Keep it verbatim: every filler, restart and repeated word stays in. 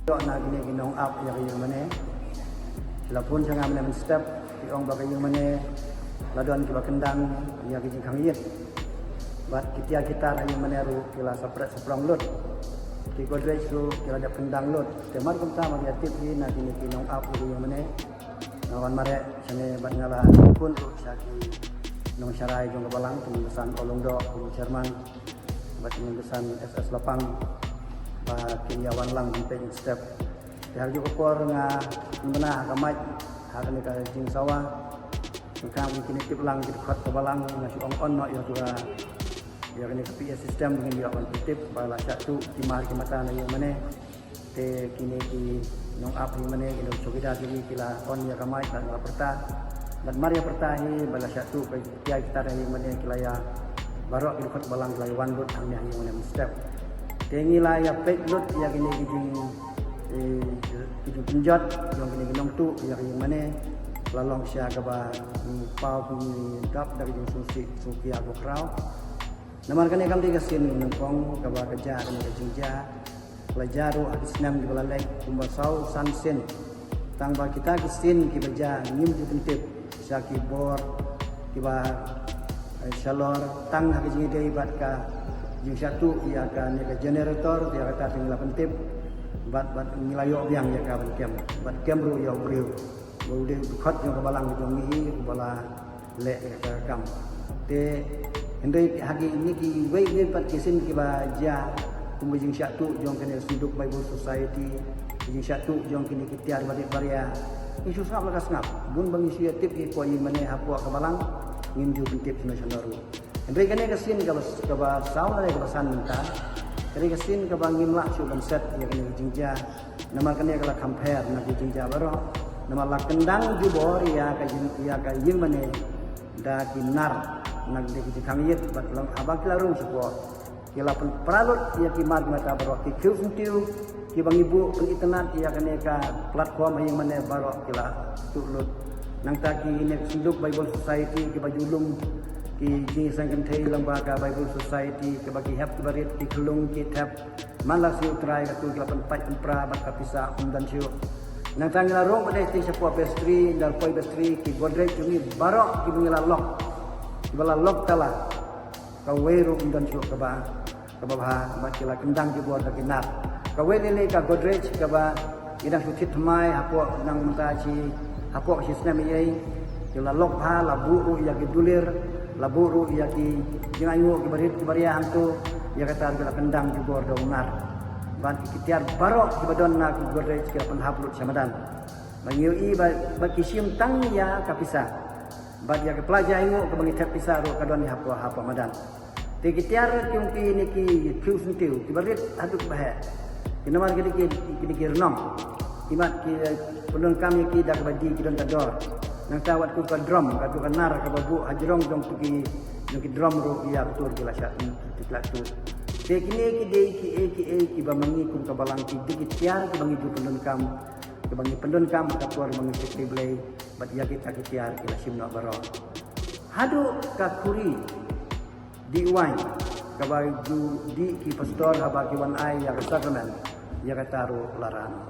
Ïoh na kine ki nong ap ïa ka ïing mane. Ki la phone sha nga mynne mynstep, ki ong ba ka ïing mane la don kiba kyndang ïa ka jingkhang ïit. Bad ki tiar ki tar ha ïing mane ruh ki la sapret saprong lut. Ki Godrej ruh ki la dep kyndang lut. Te mar kumta ma ki ïa tip hi na kine ki nong ap ïa ka ïing mane. Nga wan mareh shane bad nga la khun ruh sha ki nongsharai jong ka balang, ki nongsan Olong Doh, ki nong chairman, bad ki nongsan S S Lapang, ba kin ïa wan lang ban peit mynstep. Te ha kajuh ka por nga pynbna ha ka mic ha kane ka jingsawa. Nga kynmaw kine tip lang ki dkhot ka balang, nga shu ong on noh ïa ka, ïa kane ka P A system, ngin ïoh ban tip ba la shah tuh ki mar ki mata na ïing mane. Te kine ki nong ap ïing mane, ki nong chowkidar, kine ki la on ïa ka mic bad nga la pyrta. Bad mar ïa pyrta hi ba la shah tuh ka tiar ki tar ïing mane, ki la ïa, baroh ki dkhot balang ki la ïa wan lut hangne ha ïing mane mynstep. Te ngi la ïa peit lut ïa kine ki jing, eh, ki jingpynjot jong kine ki nongtuh ïa ka ïing mane. La long shisha kaba, mm, paw, ki dap da ka jingsngewsih sngewkhia bakhraw. Namar kane kam dei ka sien nyngkong kaba ka jia, kane ka jingjia. La jia ruh ha ki snem kiba la leit kumba saw san sien. Tang ba kita ki sien kiba jia ngim ju pyntip sha ki bor kiba, eh, shalor, tang ha ka jingïadei bad ka jingshah tuh ïa kane ka generator, ïa kata te ngi la pyntip. Bad, bad ngi la ïoh biang ïa ka ban kem. Bad kem ruh ïa u briew. Ba u dei u dkhot jong ka balang jong ngi hi, uba la leh ïa ka kam. Te hynrei ha kine kiwei kiwei pat ki sien kiba jia, kum ka jingshah tuh jong kane Synduk Bible Society, ka jingshah tuh jong kine ki tiar barit baria, ngi shu sngap la ka sngap. Bun ba ngi shu ïa tip ki kwah ïing mane hapoh ka balang, ngim ju pyntip shano shano ruh. Hynrei kane ka sien kaba, kaba saw lane kaba san mynta, kane ka sien kaba ngim lah shuh ban set ïa kane ka jingjia. Namar kane ka la kham pher na ki jingjia baroh. Namar la kyndang jubor ïa ka jing, ïa ka ïing mane da ki nar, na ki jingkhang ïit, bad long haba ki la rung shapoh, ki la pynpra lut ïa ki mar ki mata baroh, ki khiew syntiew kiba ngi buh pynitynnad ïa kane ka platform ha ïing mane baroh ki la tuh lut. Nangta kine ki Synduk Bible Society kiba ju lum ki jingïaseng kynthei lyngba ka Bible Society, kiba ki hep kiba rit, ki khyllung ki thep, man la shu trai katu ki la pynpait pynpra bad ka pisa ym don shuh. Nangta ngi la rung pat dei shapoh vestry, ynda la poi vestry, ki Godrej jong ngi baroh kiba ngi la lok, kiba la lok tala, kawei ruh ym don shuh kaba, kaba bha, bad ki la kyndang jubor da ki nar. Kawei lei lei ka Godrej kaba ngi dang shu thied thymmai hapoh nang mynta shi, hapoh shi snem ïa, ki la lok bha, la buh ruh ïa ki dulir, la buh ruh ïa ki jingainguh kiba rit kiba ria hangto, ïa kata ruh ki la kyndang jubor da u nar. Bad ki tiar baroh kiba don na ki Godrej ki la pynhap lut sha madan. Ba ngi ïohi ba, ba ki shim tang ïa ka pisa. Bad ïa ka pla jingainguh kaba ngi thep pisa ruh ka don hapoh, hapoh madan. Te ki tiar jong kine ki khiew syntiew kiba rit haduh ba heh. Ki namar kine ki, kine ki rnong. Imat ki, eh, pyndonkam ïa ki da kaba die, ki don ka dor. Nangta wat kum ka drum, katu ka nar kaba buh hajrong jong ki, jong ki drum ruh ïa ka tur ki la shah, ki la tuh. Te kine ki dei kiei kiei kiba ma ngi kum ka balang ki dei ki tiar kiba ngi ju pyndonkam, kiba ngi pyndonkam ha ka por ba ngi shakri Blei, bad ïa kita ki tiar ki la shim noh baroh. Haduh ka khuri dih waiñ kaba ju dih ki pastor haba ki wan ai ïa ka sakramen, ïa kata ruh la rah noh.